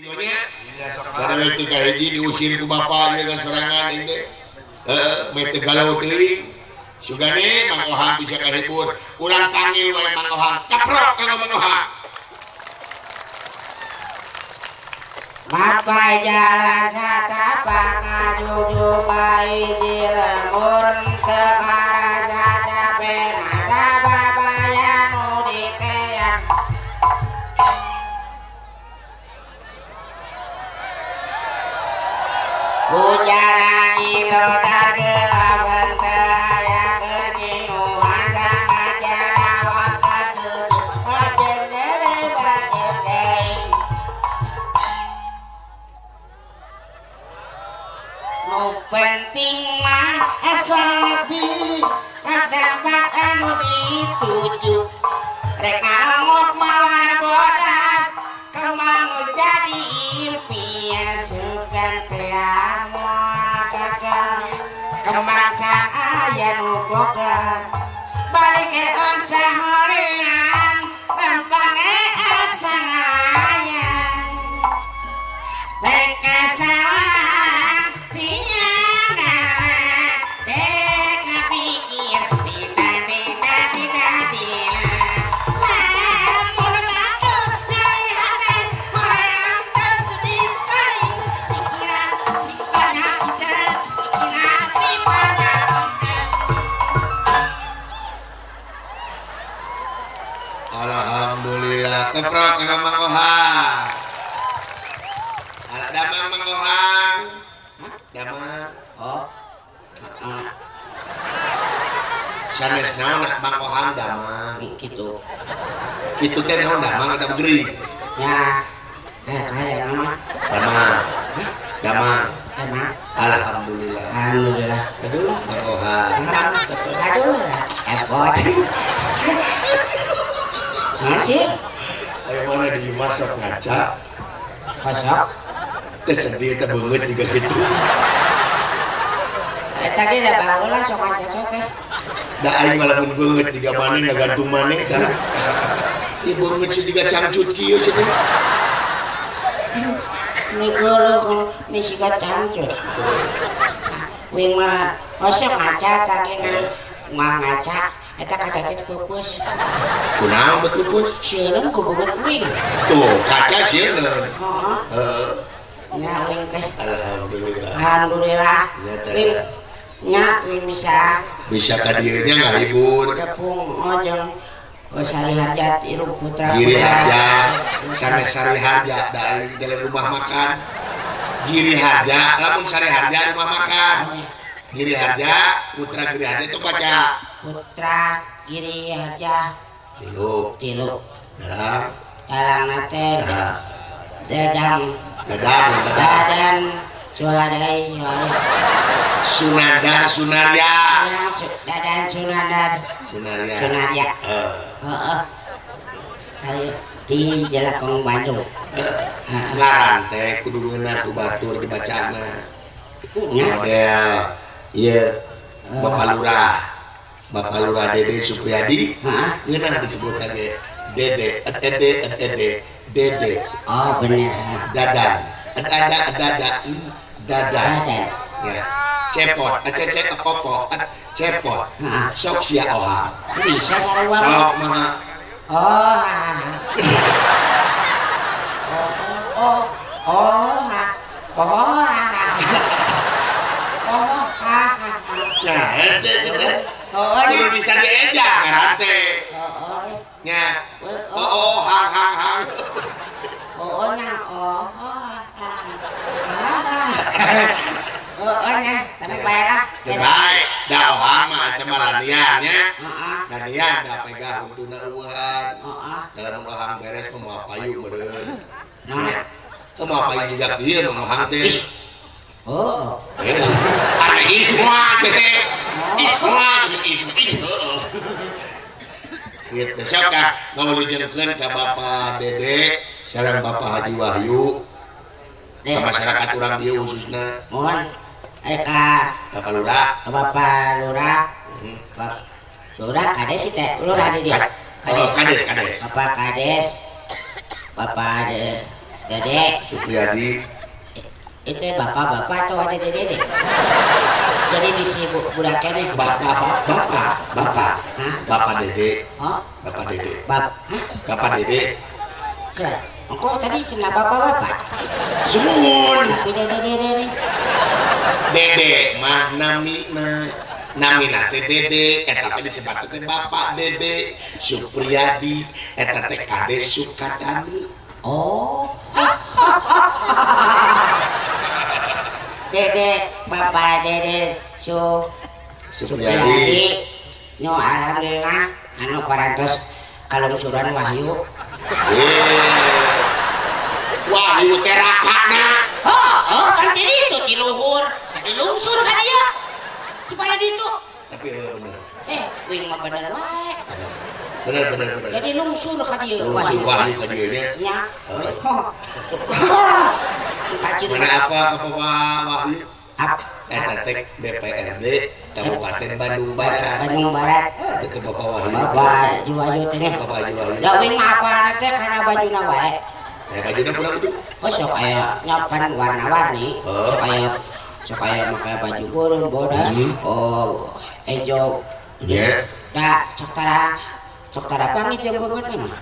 Karena tiga hiji diusir ku bapak dengan serangan ini. Meh teu galau teuing. Sugane Mang Ohang bisa kahibur. Urang panggil wae Mang Ohang. Caprok ka Mang Ohang. Mapai jalan satapak ngajujuk ka hiji lembur teu karasa capena sababaya nu diteang. Hujan angin dodar gelap henteu aya keur nyiuhan sanajan awak katutup kajen dere bajen teuing. Nu penting mah asal lebih ka tempat anu dituju. Rek ngalongok malah bodas kembang nu jadi impian sugan teh moal gagal kembang can aya nu boga balik ke sahorean lempang asa ngalayan teh kasalan tiang ngalah teh kapikir tita tita tita tina lamun bakal nyari hate orang teu sedih teuing pikiran pikirannya kita pikiran pikiran kita. Alhamdulillah keprok ka Mang Ohang. Alah damang Mang Ohang. Damang. Oh. Sanes naon Mang Ohang damang. Kitu. Kitu teh naon damang eta gering. Ya. Kayak mama. Damang. Damang. Damang. Alhamdulillah. Alhamdulillah. Aduh, Mang Ohang. Betul. Aduh, repot. Naon sih? Ayo mana di masuk ngaca. Masuk. Teh sedih teh beungeut juga gitu. Eta ge da baheula sok ngaca sok teh. Da aing mah lamun beungeut jiga maneh ngagantung maneh tah. Ieu beungeut sih jiga cangcut kieu sih teh. Ni geuleuh ni siga cangcut. Wing mah osok ngaca tah ge ngan mah ngaca. Eta kaca teh pupus. Kunaon bet pupus? Sieuneun ku beungeut wing. Tuh, kaca sieuneun. Heeh. Heeh. Nya wing teh. Alhamdulillah. Alhamdulillah. Nya teh. Wing nya wing bisa. Bisa ka dieu nya ngahibur. Tepung ojong Sari Harja tilu putra. Giri Harja, sanes Sari Harja da aing jalan rumah makan. Giri Harja, lamun Sari Harja rumah makan. Giri Harja, putra Giri Harja itu baca. Putra Giri Harja. Tilu. Tilu. Dalam. Dalam nate. Dadang. Dadang, dadang. Dadan Suhadai, Suhadai. Sunandar, Sunarya. Dadan Sunandar. Sunarya. Sunarya. Heeh. Ayo di Jelekong Bandung. Ngaran teh kudu ngeunah ku batur dibacana. Model ieu Bapak Lurah. Bapak Lurah Dede Supriyadi. Ngeunah disebut lagi Dede, Dede, Dede, Dede. Oh bener. Dadan, dada, dada, dadan. Ya. Cepot, cecet, popo, cepot. Sok sia ohang. Bisa sarua. Sok mah. Oh. Oh, oh, oh, oh. Oh, Ya, hese teh. Oh, kudu bisa dieja ngaran teh. Oh, nya. Oh, oh, hang hang hang. Oh, nya, oh, oh. Oh, nya, tapi bae lah. Bae, da ohang mah teh maranian nya. Heeh. Danian da pegang untuna eueuhan. Heeh. Dalam ohang beres mah moal payu meureun. Nah. Teu moal payu jiga kieu mah ohang teh. Oh. Ari isma teh. Isma is is. Gitu sok ka ngawulujengkeun ka Bapak Dede sareng Bapak Haji Wahyu. Ka masyarakat urang dieu khususna. Mohon ka Bapak Lurah. Ka Bapak Lurah. Pak Lurah Kades sih teh. Lurah di dieu. Oh, Kades, Kades. Bapak Kades. Bapak Ade. Dede Supriyadi. Itu bapak-bapak atau ada dede? Jadi bisi budak keneh. Bapak bapak bapak. Hah? Bapak Dede. Oh? Bapak Dede. Hah? Bapak Dede. Kira. Engkau tadi cenah bapak-bapak. Sumun. Tapi dede dede nih. Dede mah namina. Namina teh Dede, eta teh disebut teh Bapak Dede Supriyadi, eta teh Kades Sukatani. Oh. Dede, Bapak Dede Supriyadi. Nyo alhamdulillah anu parantos kalungsuran Wahyu. Wahyu teh rakana. Oh, oh kan jadi itu ti luhur, di lungsur kan ieu. Di mana ditu? Tapi bener. Wing mah bener wae. Bener bener bener. Jadi lungsur ka dieu Wahyu. Wahyu ka dieu nya. Nya. Mana apa Bapak Wahyu? Apa? Eta teh DPRD Kabupaten Bandung Barat. Bandung Barat. Itu Bapak Wahyu. Bapak Wahyu teh. Bapak Wahyu. Da wing mah apana teh kana bajuna wae. Eh bajuna kurang itu. Oh sok aya nyapan warna-warni. Sok aya make baju burung bodas. Oh ejo. Nya. Da sok tara pangit jeung beungeutna mah.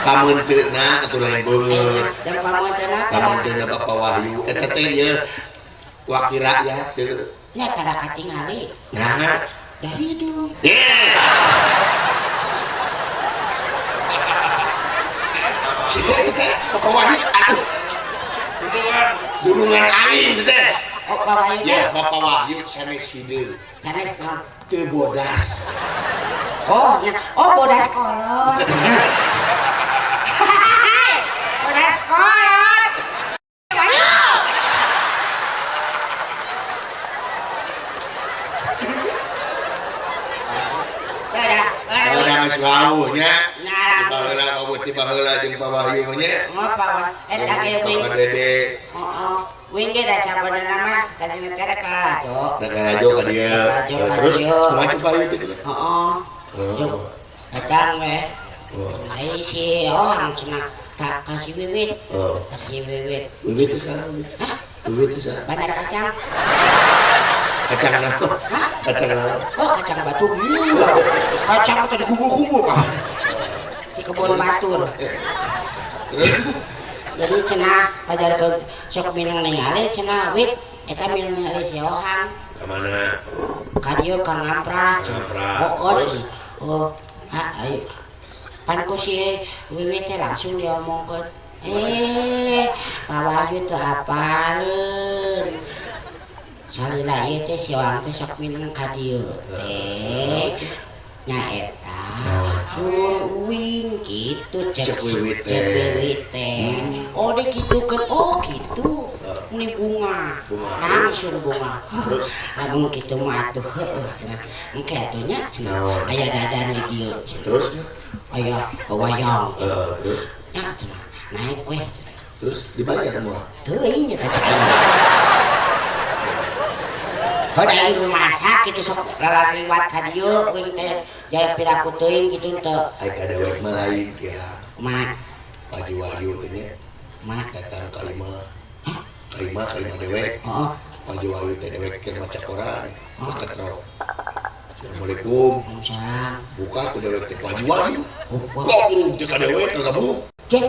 Pamunteuna atuh lain beungeut. Jeung pamunteuna. Pamunteuna Bapak Wahyu eta teh ieu wakil rakyat teh. Ya tara katingali. Nah, dari hidung. Si teh Bapak Wahyu aduh. Gunungan aing teh. Oh, Bapak Wahyu. Ya, Bapak Wahyu sanes hideung. Sanes naon? Teu bodas. Oh, ya. Oh bodas kolot. Bodas kolot. Wahyu. Udah geus wawuh nya. Tiba heula wawuh tiba heula jeung Pak Wahyu nya. Oh, Pak. Eta ge wing. Bapak Dede. Heeh. Wing ge da sabenerna mah tadina teh rek lalajo. Rek lalajo ka dieu. Terus kumaha cuk Wahyu teh? Heeh. Juk. Datang we. Ai si orang cenah tak kasih wiwit. Kasih wiwit. Wiwit teh saha? Hah? Wiwit teh saha? Bandar kacang. Kacang naon? Hah? Kacang naon? Oh, kacang batu. Kacang teh dikumpul-kumpul kan. Di kebun batur. Terus jadi cenah pajarkeun sok minang ningali cenah wit eta minang ningali si Ohang. Ka mana? Ka dieu ka Ngamprah. Ngamprah. Oh, oh. Ha, ayo. Pan ku si wiwit teh langsung diomongkeun. Pak Wahyu teu apaleun. Salila ieu teh si Ohang teh sok minang ka dieu teh. Nya eta dulur uing kitu cek wiwit teh. Oh dikitukeun, oh kitu. Ini bunga. Langsung bunga. Terus lamun kitu mah atuh heueuh cenah. Engke atuh nya cenah aya dadan di dieu. Terus aya wayang. Terus nya cenah naik weh cenah. Terus dibayar moal? Teuing eta cek aing. Heuh aing rumasa kitu sok lalaliwat ka dieu uing teh jaya piraku teuing kitu teu. Ai ka dewek mah lain ya. Kumaha? Pak Haji Wahyu teh nya. Kumaha? Datang ka imah. Hah? Ka imah dewek. Heeh. Pak Haji Wahyu teh dewek keur maca koran. Kaketrok. Assalamualaikum. Waalaikumsalam. Buka teh dewek teh Pak Haji Wahyu. Goblok teh ka dewek kagabung. Cek.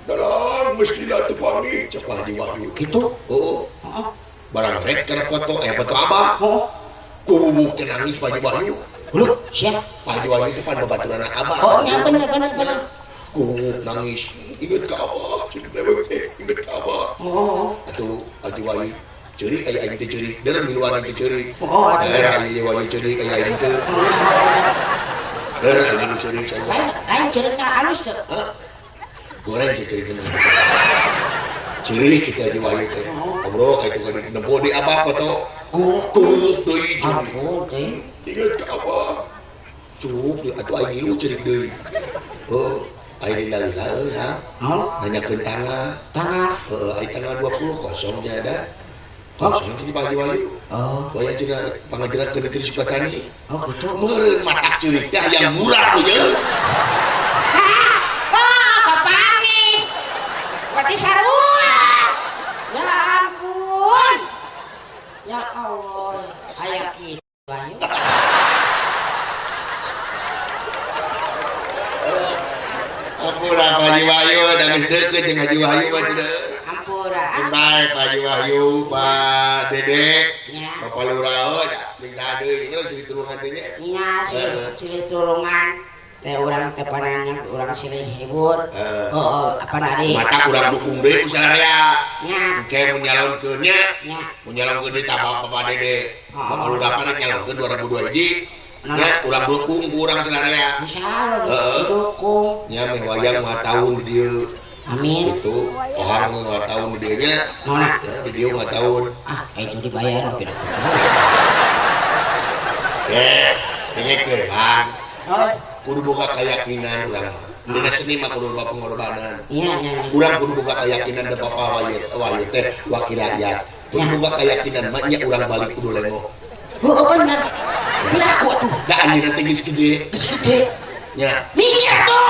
Dalang geus lila teu panik cek Pak Haji Wahyu. Kitu? Heeh. Heeh. Barang rek kana foto, foto abah. Heeh. Kuwuwuk teh nangis Pak Haji Wahyu. Lu sia. Pak Haji Wahyu teh pan babaturanna abah. Oh, nya bener bener bener. Kuwuwuk nangis. Inget ka abah, cenah dewek teh inget ka abah. Oh. Atuh Haji Wahyu ceurik aya aing teh ceurik, der miluan aing teh ceurik. Oh, aya Haji Wahyu ceurik aya aing teh. Der aing ceurik sarua. Lain ceurikna alus teu? Hah? Goreng ceurik mah. Ceurik kitu Haji Wahyu teh. Ngobrol ka itu ka nempo di abah foto. Kuwuwuk deui ceurik. Ampun teh. Inget ka abah. Cukup atuh aing ngilu ceurik deui. Heuh. Aing lila-lila euy ha. Naon? Nanyakeun tanggal. Tanggal? Heeh, aing tanggal 20 kosong nya ada. Kosong cenah Pak Haji Wahyu. Oh. Waya cenah pangajerakeun di Sukatani. Oh kitu. Meureun matak ceurik teh hayang murah we. Oh, kapanggih. Haji Wahyu da geus deukeut jeung Haji Wahyu mah teu. Ampura. Bae Pak Haji Wahyu, Pak Dede, Nya. Bapak Lurah da jeung saha deui geus silih tulungan teh nya. Nya silih tulungan. Teh urang teh pananya urang silih hibur. Heeh, apa nari? Mata urang dukung deui ku sararea. Nya. Engke mun nyalonkeun nya. Nya. Mun nyalonkeun deui tah Bapak Dede. Bapak Lurah pan nyalonkeun 2002 hiji. Nya urang dukung ku urang sararea. Bisa dukung. Nya meh wayang mah tahun di dieu. Amin. Itu ohang mah tahun di dieu nya. Naonna? Di dieu mah tahun. Ah, itu dibayar oke. Dengekeun, Bang. Oh. Kudu boga keyakinan urang mah. Dina seni mah kudu loba pengorbanan. Nya nya. Urang kudu boga keyakinan da Bapak Wahyu teh wakil rakyat. Kudu boga keyakinan mah nya urang balik kudu lengo. Heuh bener. Piraku atuh. Da anjeunna teh geus gede. Geus gede. Nya. Mikir tuh.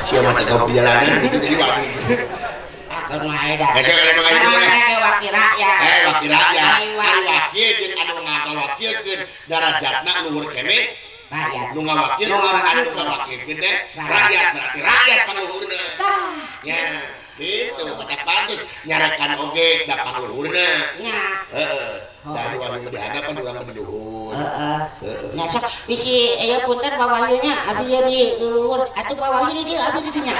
Sia mah teh perjalanan gitu jadi wani. Akan mah eta. Geus Mana wakil rakyat. Wakil rakyat. Anu wakil jeung anu ngawakilkeun darajatna luhur keneh rakyat. Nu ngawakil anu ngawakilkeun teh rakyat berarti rakyat pangluhurna. Nya, gitu matak pantes nyarakan oge da pangluhurna. Nya. Heeh. Da anu wahyu mah dihadapan urang mah di luhur. Heeh. Nya sok bisi aya punten Pak Wahyu nya abdi ye di luhur atuh Pak Wahyu di dieu abdi di dinya.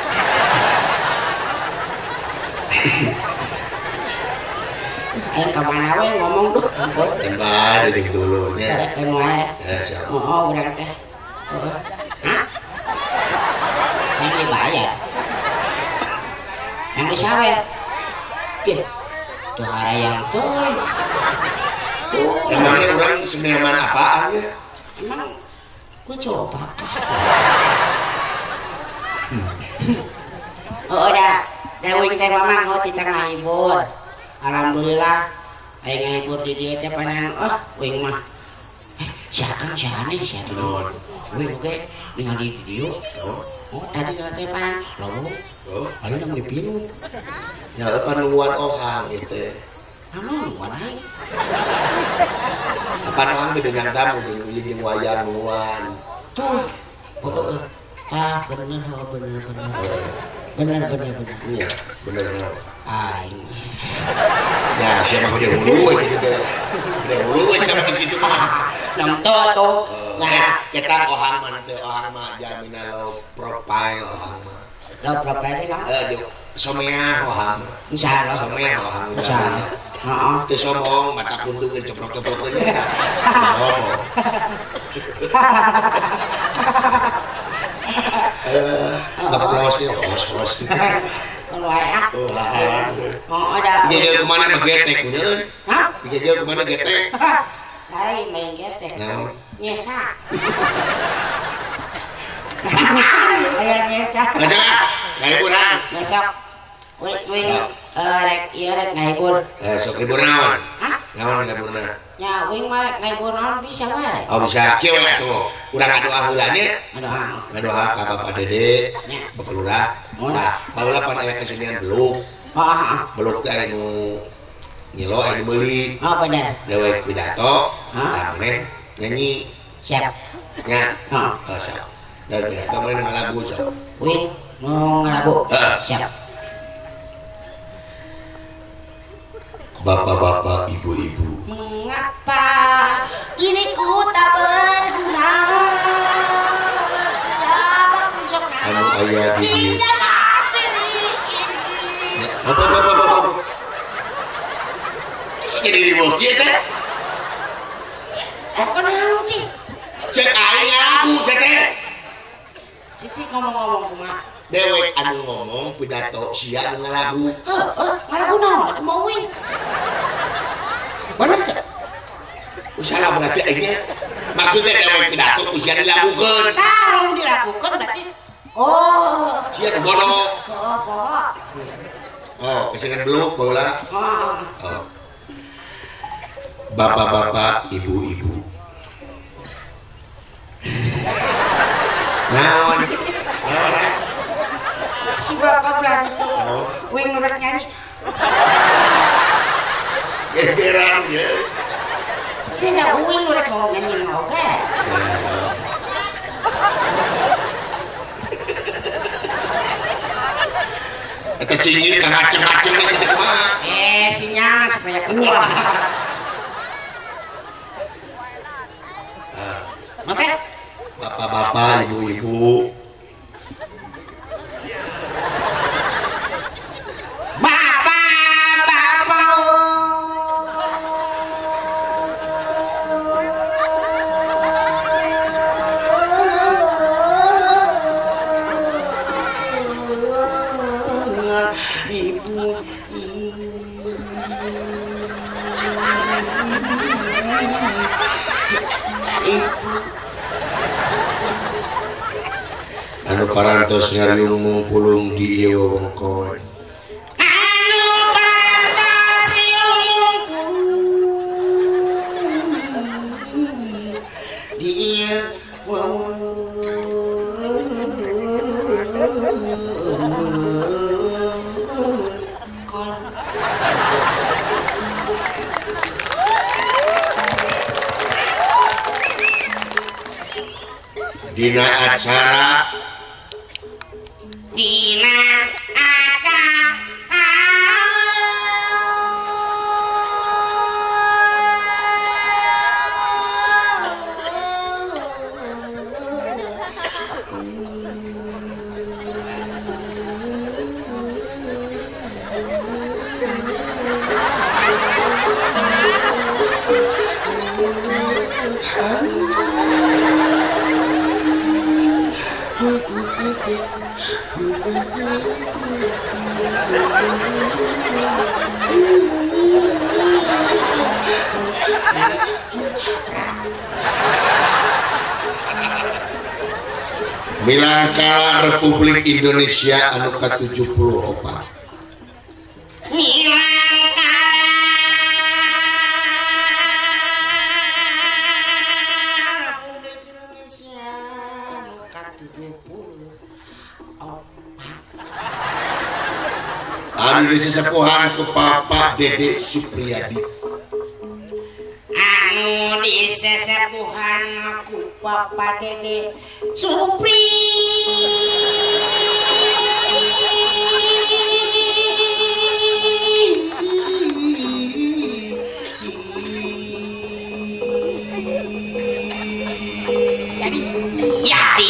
Aing ka mana we ngomong duh ampun. Tembak deui dulurnya. Heeh, wae. Heeh, oh, urang teh. Heeh. Hah? Yang dibayar. Yang disawer. Pieh. Tuh harayang teuing. Emangnya urang seniman apaan ya? Emang gue coba kah? Oh, udah. Dewing teh mamang oh tita ngahibur. Alhamdulillah aing ngahibur di dieu teh panan oh wing mah. Si Akang si aneh si atuh. Wing oge ningali di dieu. Oh, tadi teh panan lobo. Oh, ayeuna mah dipinum. Nya pan nungguan ohang ieu teh. Nungguan aing. Apan ohang teh dengan tamu jeung ieu jeung wayang nungguan. Tuh. Oh, ah bener oh bener bener. Bener bener bener. Iya, bener. Aing. Ya, siapa gede hulu we gitu teh. Gede hulu we siapa geus kitu mah. Nemto atuh. Ya, ketang ohang mah teu ohang mah jaminan low profile ohang mah. Low profile teh mah? Heeh, someah ohang mah. Insyaallah. Someah ohang. Insyaallah. Heeh. Teu sombong mata kuntung geus coplok-coplokeun. Sombong. Ngeplos ya, kos-kos. Wae ah. Oh, ada. Digegel kemana mah getek udah. Hah? Digegel kemana getek? Lain lain getek. Naon? Nyesa. Aya nyesa. Nyesa. Ngahibur ah. Besok. Wing rek ieu rek ngahibur. Sok hibur naon? Hah? Naon ngahiburna? Nya wing mah rek ngahibur naon bisa wae. Oh bisa kieu we atuh. Urang ngadoa heula nya. Ngadoa. Ngadoa ka Bapak Dede, Bapak Lurah. Tah, baheula pan aya kesenian beluk. Heeh. Beluk teh aya nu ngilo aya nu meuli. Oh bener. Dewek pidato, tah maneh nyanyi. Siap. Nya. Heeh. Oh siap. Dan pidato maneh ngalagu sok. Wing nu ngalagu. Siap. Bapak-bapak, ibu-ibu. Mengapa diriku tak berguna? Siapa kunjung anu aya di dalam diri ini. Apa. Bisa jadi ribuh kieu teh? Kok naon sih? Cek aing ngalagu sia teh. Cici ngomong-ngomong kumaha? Dewek anu ngomong pidato sia nu ngalagu. Heeh, ngalagu naon atuh mau wing. Bener teh? Salah berarti aingnya. Maksudnya dewek pidato ku sia dilakukeun. Tah, lamun dilakukeun berarti oh. Sia nu bodoh. Oh, poho. Oh, kesenian beluk baheula. Heeh. Oh. Bapak-bapak, ibu-ibu. Naon? Naon? Si bapak berani tuh. Wing nu rek nyanyi. Gegeran ya. Sina uing nu rek ngomong nyanyi mah oge. Eta cingir ka ngaceng-ngaceng geus teh kumaha? Sinyalna supaya kuat. Oke. Bapak-bapak, ibu-ibu. Bapak-bapak. Ibu, ibu. Anu parantos ngariung mungpulung di ieu wewengkon. Anu parantos riung mungpulung di ieu wewengkon. Dina acara Dina acara Milangkala Republik Indonesia anu ka-74. Milangkala Republik Indonesia anu ka-74. Anu disesepuhan ku Bapak Dede Supriyadi. Anu disesepuhan ku Bapak Dede Supri. Yati.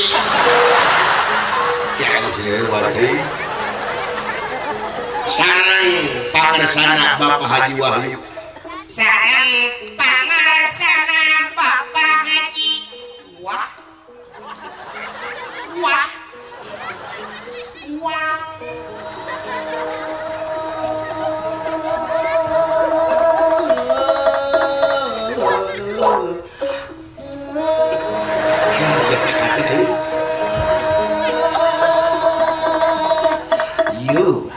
Sareng pangersana Bapak Haji Wahyu. Sareng pangersana Bapak Haji Wah. Wah. Wah. You.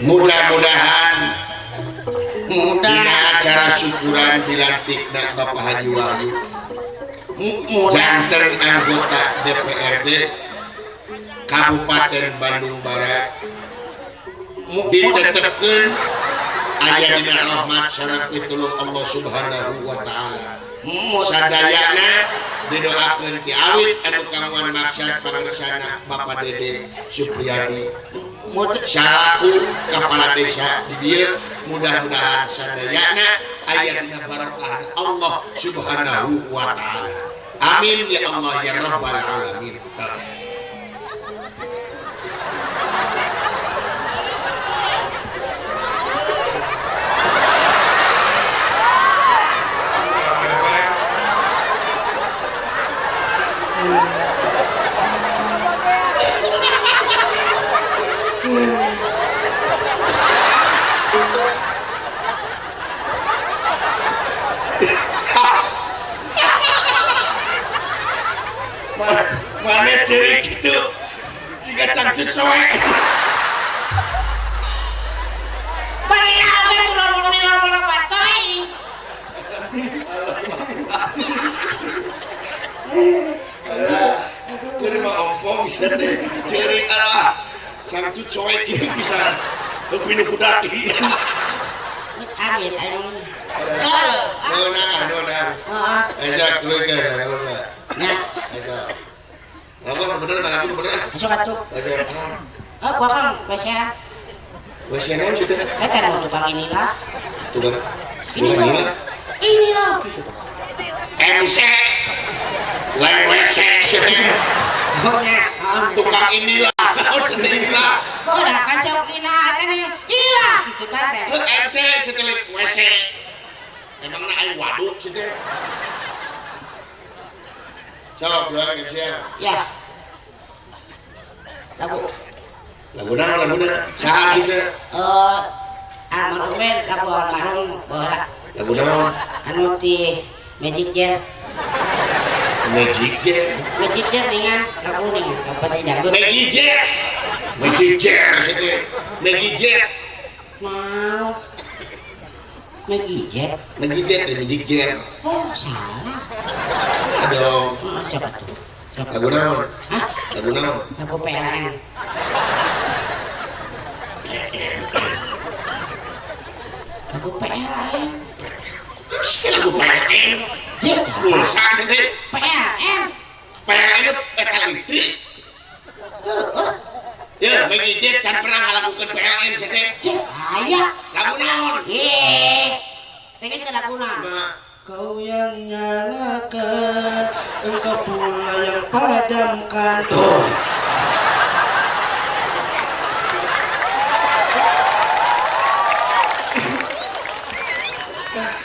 Mudah-mudahan dina acara syukuran dilantikna Bapak Haji Wahyu janten anggota DPRD Kabupaten Bandung Barat ditetepkeun aya dina rahmat sareng pitulung Allah Subhanahu wa taala. Sadayana didoakeun ti awit anu kamuan maksad pangersana Bapak Dede Supriyadi salaku kepala desa di dieu, mudah-mudahan sadayana aya dina barokah Allah Subhanahu wa taala. Amin ya Allah ya rabbal alamin. Mana ciri gitu jika cangcut soe Barina oge turun loba teuing. Bener mah ompong teh. Ceurik alah. Sangcu coek kitu pisan. Pinu kudaki. Amit aing. Nona, nona. Heeh. Esa tuluykeun nona. Nya. Esa. Lagu bener lagu bener. Masuk atuh. Oh, gua kan WC-an. WC naon sih teh? Eta nu tukang inilah. Tukang inilah. Inilah gitu. MC. Lain WC sih teh. Oh nya, heeh. Tukang inilah. Oh, inilah. Oh, dah kan sok dina eta inilah gitu kan teh. MC setelah WC. Emangna aing waduk sih teh. Sok doang MC. Ya. Lagu lagu naon laguna? Saha artisna? Almarhum lagu almarhum baheula. Lagu naon? Anu ti Magic Jar. Magic Jar. Magic Jar ningan lagu ningan apa teh dangdut. Magic Jar. Magic Jar sih teh. Magic Jar. Naon? Magic Jar. Magic Jar teh Magic Jar. Oh, salah. Aduh. Siapa tuh? Lagu naon? Hah? Lagu naon? Lagu PLN. Lagu PLN. Lagu PLN. Pulsa sih teh. PLN. PLN itu eta listrik. Heeh. Ya, Magic Jet can pernah ngalakukeun PLN sih teh. Aya. Lagu naon? Eh. Pengen ke lagu naon? Kau yang nyalakan, engkau pula yang padamkan. Tuh.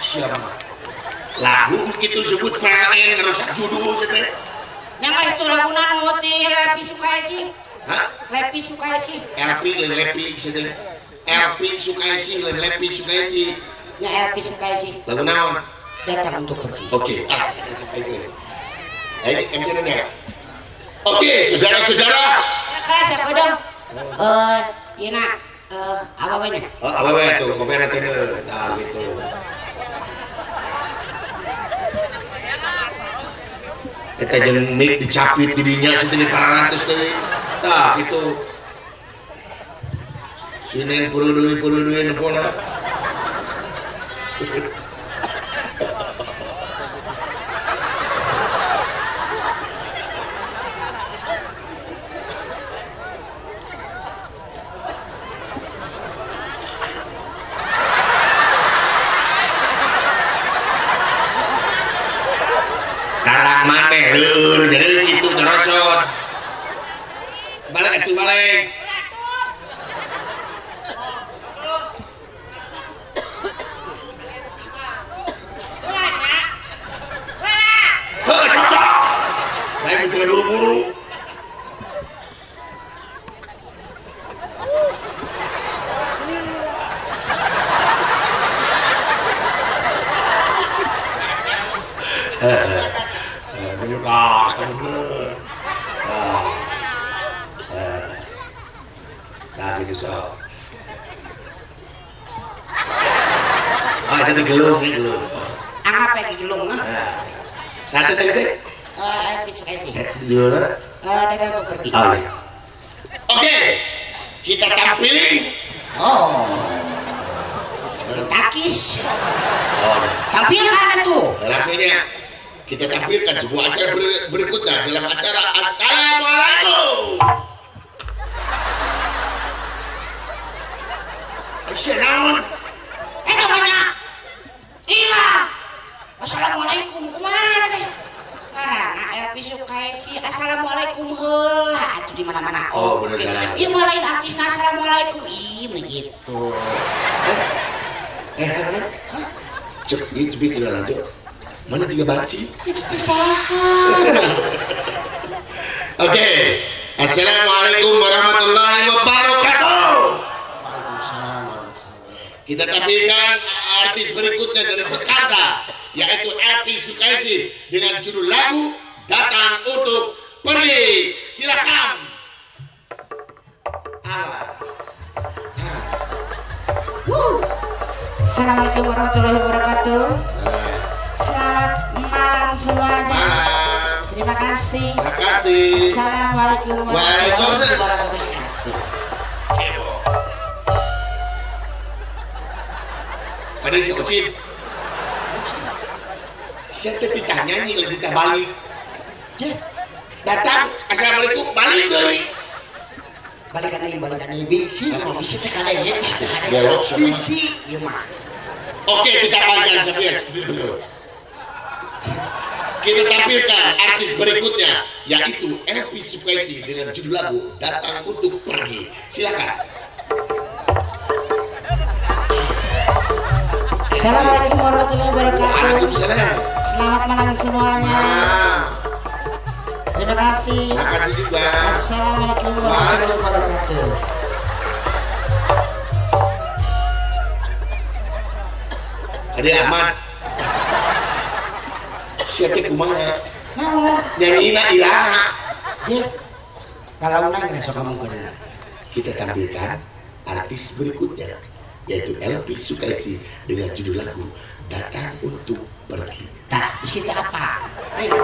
Siapa? Lagu begitu disebut PLN ngerusak judul sih teh. Yang itu lagu nanu ti Lepi Sukaisi. Hah? Lepi Sukaisi. LP lain Lepi sih teh. LP Sukaisi lain Lepi Sukaisi. Ya LP Sukaisi. Lagu naon? Datang untuk pergi. Oke, ah kita sampai itu. Ayo MC nanya. Oke, saudara-saudara. Keras ya kodong. Ieu na awewe nya. Oh, awewe tuh, kopi teh. Nah, gitu. Eta jeung mic dicapit di dinya sih pararantos deui. Tah gitu. Sinen pureudeui nempona. Maneh jadi gitu nyerosot. Balik atuh balik. Heuh, cocok. Saya bukan buru-buru. Ah, bener. Nah, gitu so. Ah, itu gelung, ini gelung. Anggap lagi gelung, ah. Satu tadi teh? LP Sukaisi. Gimana? Datang untuk pergi. Oh, iya. Oke, kita tampilin. Oh. Takis. Oh. Tampilkan itu. Langsungnya. Kita tampilkan sebuah acara berikutnya dalam acara Assalamualaikum. Aisyah naon? Namanya Inilah. Assalamualaikum kumaha teh? Karena LP Sukaisi Assalamualaikum heula atuh di mana-mana. Oh, bener salah. Ieu mah lain artisna Assalamualaikum. Ih, meni gitu. Cep, ieu cepi kira lanjut. Mana tiga banci? Itu saha. Oke. Assalamualaikum warahmatullahi wabarakatuh. Waalaikumsalam warahmatullahi wabarakatuh. Kita tampilkan artis berikutnya dari Jakarta, yaitu LP Sukaisi dengan judul lagu Datang Untuk Pergi. Silakan. Allah. Assalamualaikum warahmatullahi wabarakatuh. Selamat malam semuanya. Malam. Terima kasih. Terima kasih. Assalamualaikum warahmatullahi wabarakatuh. Tadi si Ocin. Saya titah nyanyi, lagi titah balik. Datang, assalamualaikum, balik deui. Balikan deui, bisi, bisi teh kadenge, bisi teh kadenge. Bisi, ieu mah. Oke, kita tampilkan sebiar. Kita tampilkan artis berikutnya, yaitu Elvy Sukaesih dengan judul lagu Datang Untuk Pergi. Silakan. Assalamualaikum warahmatullahi wabarakatuh. Waalaikumsalam. Selamat malam semuanya. Terima kasih. Terima kasih juga. Assalamualaikum warahmatullahi wabarakatuh. Ade Ahmad. Siapa kumaha? Naon? Nyanyina iraha. Ye. Lalauna geus sok ngomongkeun. Kita tampilkan artis berikutnya, yaitu Elvy Sukaesih dengan judul lagu Datang Untuk Pergi. Tah, bisi teh apa? Ayo.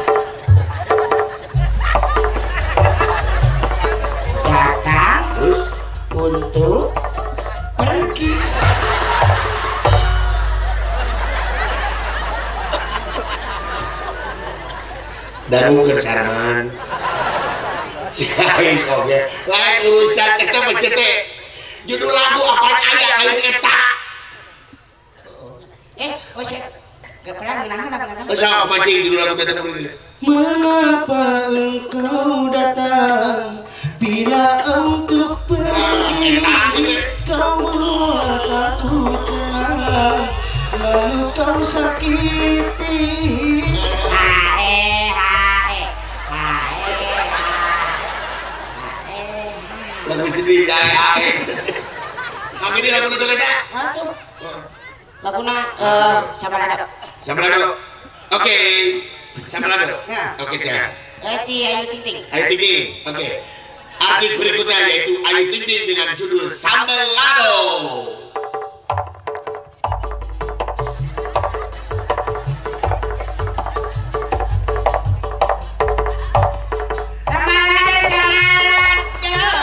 Datang terus untuk pergi. Dangukeun Sarman. Si aing oge. Lain urusan eta mah sia teh. Judul lagu apaan aya lain eta. Oh sia. Gak pernah ngeunangan apa ngeunangan? Oh, sama mancing judul lagu Datang Pergi. Mengapa engkau datang bila untuk pergi? Kau buat aku tenang, lalu kau sakiti. Hae hae hae hae. Lagu sedih hae hae. Kang ini lagu itu eta? Atuh. Laguna Samalado. Samalado. Oke. Samalado. Oke, siap. Si Ayu Ting Ting. Ayu Ting Ting. Oke. Artis berikutnya yaitu Ayu Ting Ting dengan judul Samalado. Samalado, samalado. Samalado.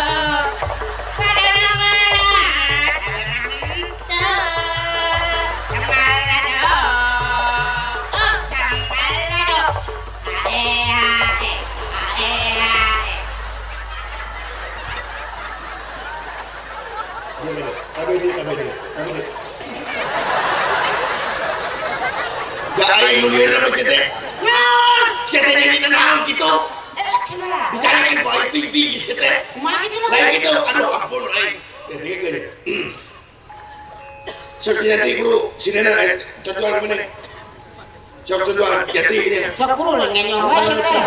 Oh, samalado. Ae, ae, ae, ae. Gak aing nu lieur mah sia teh. Naon? Sia teh nyanyi naon kitu? Samalado. Bisa nyanyi ku Ayu Ting Ting sia teh. Kumaha kitu Lain kitu, aduh ampun aing. Ya dengekeun ya. Sok jati guru, sinena contohan maneh. Sok contohan jati ini. Sok guru ngenyo wae sia teh.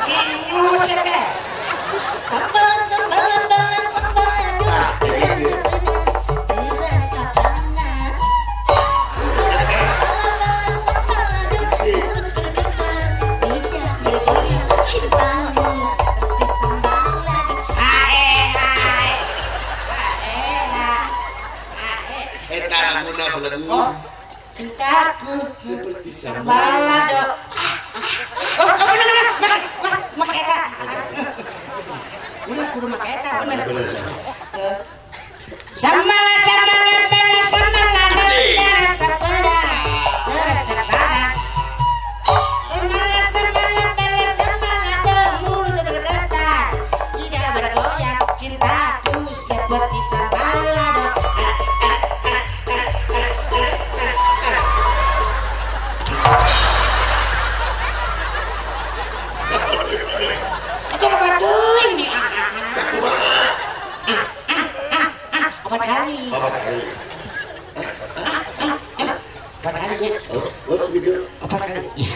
Ngenyo sia teh. Sambal sambal sambal sambal terasa pedas, terasa panas. Sambal sambal mulut bergetar, tidak bergoyang cintamu seperti sambal lado. Ae ae. Ae ae. Eta laguna belegu. Oh, cintaku seperti sambal lado. Oh, bener bener, make eta. Bener kudu make eta bener. Bener sih. Samala samala bala samala terasa pedas, terasa panas. Samala samala bala samala mulut bergetar, tidak bergoyang cintaku seperti sambal lado. Itu apa tuh ini? Sakumaha? Opat kali. Opat kali. Opat kali ya. Oh, gitu. Opat kali. Ya.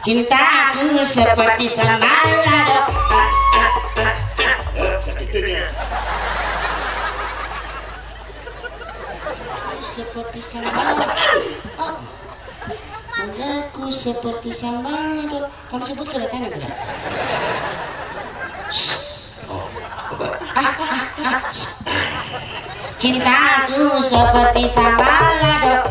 Cintaku seperti sambal lado. Sakitunya. Aku seperti sambal. Oh. Aku seperti sambal lado. Kamu sebut sudah tanya benar. Oh, apa? Cintaku seperti sambal lado.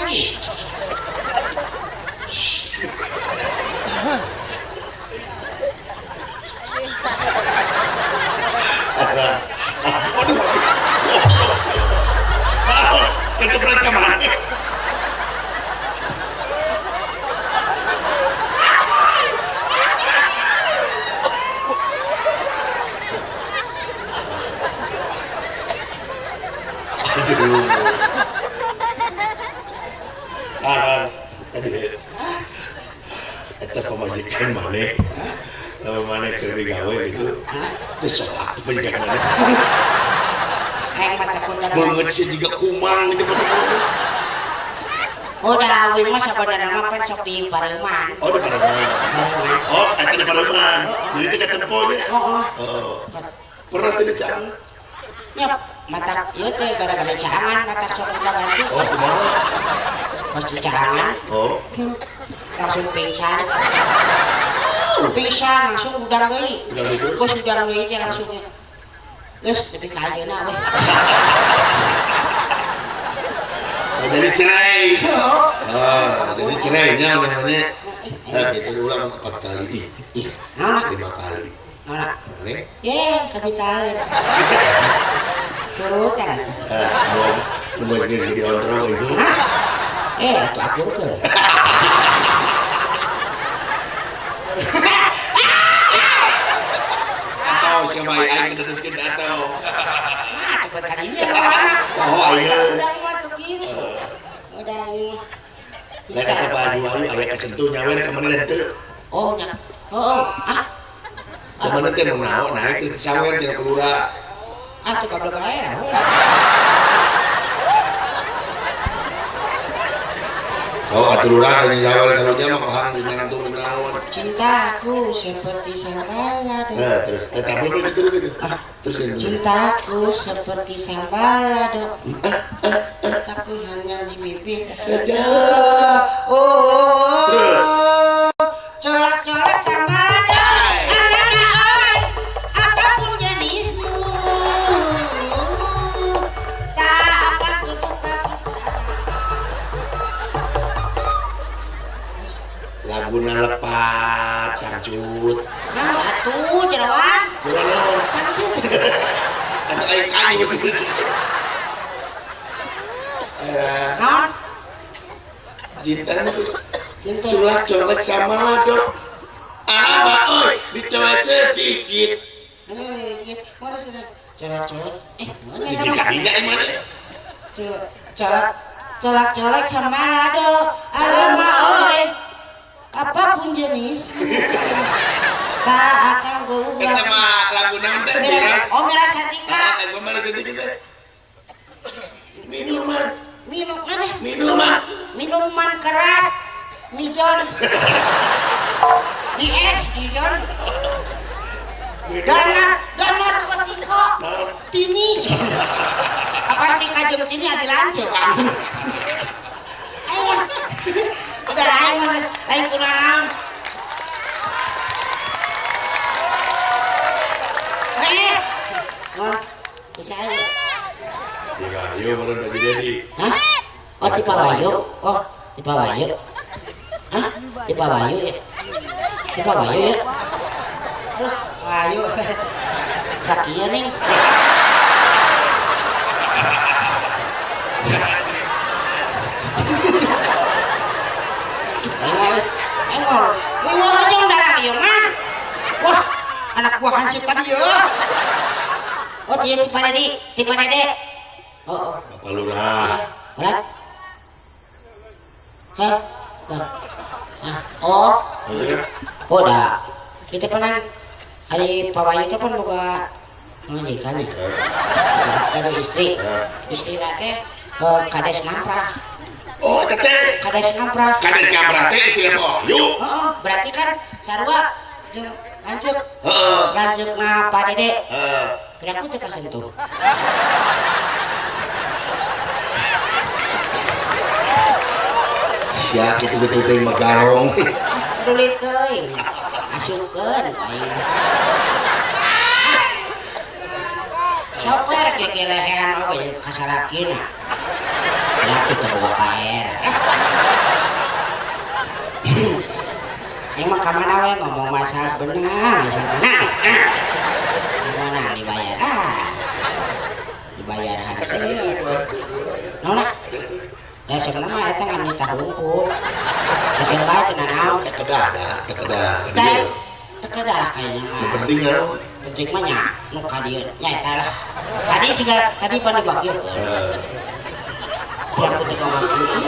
Pisan. Aduh. Naon? Kecepret ka mana? Aduh. Eta pamajikan maneh. Lamun maneh keur digawe gitu. Teu soak pamajikan maneh. Hayang mata kundang. Beungeut sih jiga kumang gitu maksudna. Oh, da aweung mah sabenerna mah pan sok di pareuman. Oh, di pareuman. Oh, eta di pareuman. Jadi teh katempo nya. Heeh. Oh. Pernah teh dicangan? Nya matak ieu teh gara-gara cangan matak sok gonta-ganti. Oh, kumaha? Pas dicangan. Oh. Langsung pingsan. Pingsan langsung hudang deui. Hudang deui terus? Geus hudang deui teh langsung. Geus nepi ka ayeuna we. Oh, jadi cerai. Oh, jadi cerainya namanya. Nah, itu ulang 4 kali. Ih, 5 kali. Naon? Maneh? Ye, kapitaeun. Turut kan atuh. Ah, nu geus diontrol ibu. Hah? Atuh akurkeun. Atau siapa aing ngededetkeun atau. Nah, atuh buat kadinya mana? Oh, aing. Udah mah tuh kitu. Udah aing mah. Lain eta Pak Haji Wahyu aya kasentuh nyawer ka mana teu. Oh, nya. Heeh. Ah. Ka mana teh mun naon naik teh sawer cenah kelura. Ah, tuh goblok ae lah. So, atuh lurah nya nyawer karunya mah paham dina ngantung naon. Cintaku seperti sambal lado. Nah, terus tapi gitu gitu. Terus ini. Cintaku seperti sambal lado. Tapi hanya di bibir saja. Oh. Terus. Colak-colak sambal lado. Alaka oi. Apapun jenismu. Tak akan kulupa. Laguna lepat cangcut. Nah, atuh jeroan. Jeroan naon? Cangcut. Atuh aing kayu gitu. Naon? Cinta itu. Cinta. Culak-colek sama lado. Alamak oi, dicolek sedikit. Mana sudah colek-colek? Mana ya? Jika tidak mana? Colek, colak-colek sama lado. Alamak oi. Apapun jenis tak akan berubah. Kita mah lagu naon teh? Oh, Merah Santika. Lagu Merah Santika teh. Minuman. Minuman deh. Minuman. Minuman keras. Mijon. Di es Mijon. Dana Kotiko. Tini. Apa tika jeung Tini adi lanceuk. Ayo. Udah ayo lain kunanaon. Oh, bisa ayo. Di Wahyu baru baju jadi. Hah? Oh, tipe Wahyu. Oh, tipe Wahyu. Hah? Tipe Wahyu ya? Tipe Wahyu ya? Aduh, Wahyu. Sakieu ning. Engol, wah jeung darah ieu mah. Wah, anak buah hansip tadi ya. Oh, iya tipe Dedi, tipe Dede. Oh, oh. Bapak Lurah. Berat. Hah? Berat. Hah? Oh. Oh, dah. Kita pernah hari Pak Wahyu itu pun boga majikan ya. Ada istri. Istri teh kades Ngamprah. Oh, teteh. Kades Ngamprah. Kades Ngamprah teh istri Pak Wahyu. Heeh, berarti kan sarua jeung lanceuk. Heeh. Lanceukna Pak Dede. Heeh. Berarti teh kasentuh. Sia kitu teh teh magarong. Peduli teuing. Asupkeun aing. Sok we gegelehean oge kasalakina. Ya kita boga KR. Emang ka mana we ngomong masalah benang, menang. Menang dibayar. Ah. Dibayar hati. Naon? Da sebenarnya mah eta ngan nitah hungkul. Bikin bae teu nanaon. Teu kedah da, teu kedah. Teu kedah kayaknya mah. Nu penting naon? Penting mah nya nu ka dieu nya eta lah. Tadi siga tadi pan dibakilkeun. Heeh. Aku teu ngabakilkeun.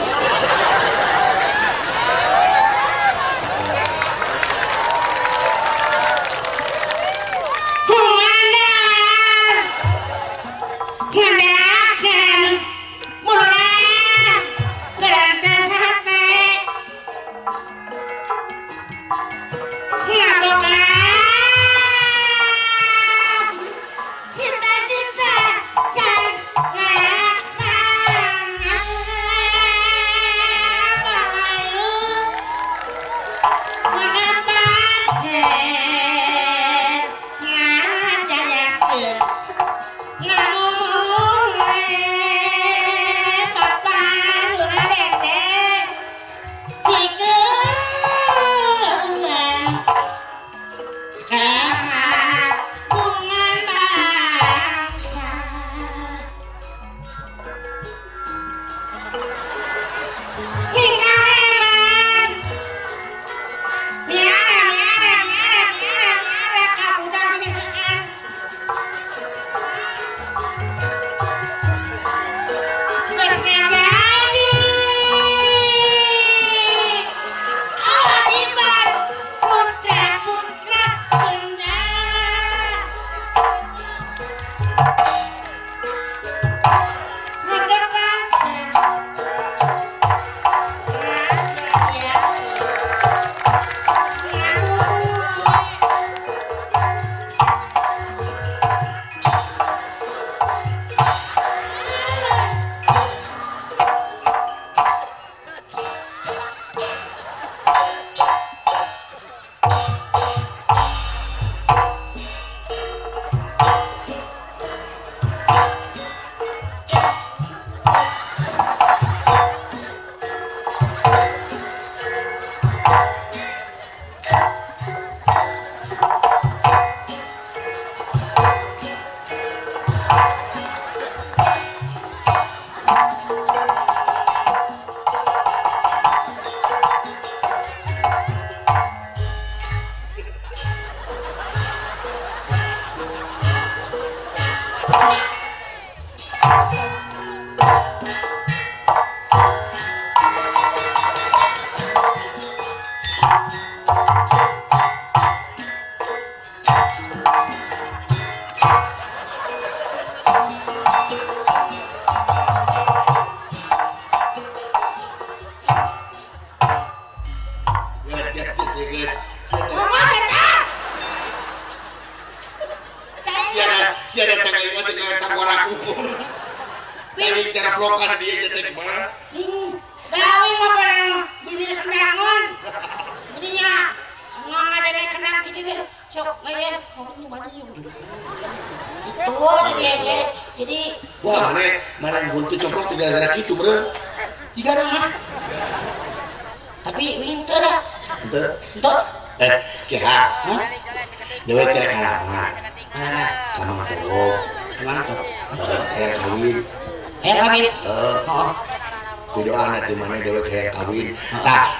Ngandalkeun mulurah gerantes hate ngabogaan cita-cita can ngalaksana balayu ngagapancen ngajayakeun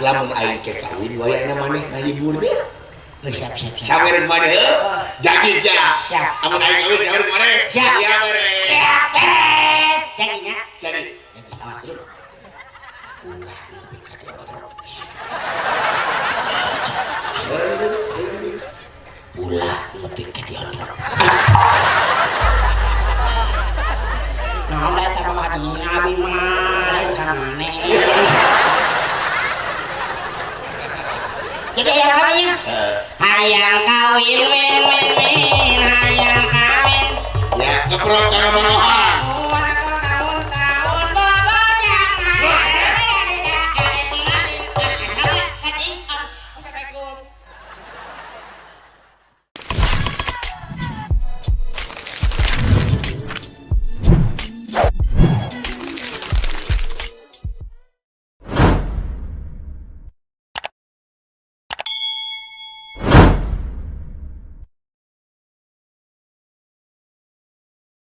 Lamun aing ke kawin wayahna maneh ngahibur deh. Siap siap siap. Sawer maneh heuh. Janji sia. Siap. Amun aing kawin sawer maneh. Siap. Siap beres. Siap beres. Janjinya. Jadi. Janji awas. Ulah nepi ka diontrok. Ulah nepi ka diontrok. Naon da eta mah kadinya abi mah lain ka maneh. Jadi hayang kawin, hayang kawin, win win win, hayang kawin. Ya, keprok kalau malohan.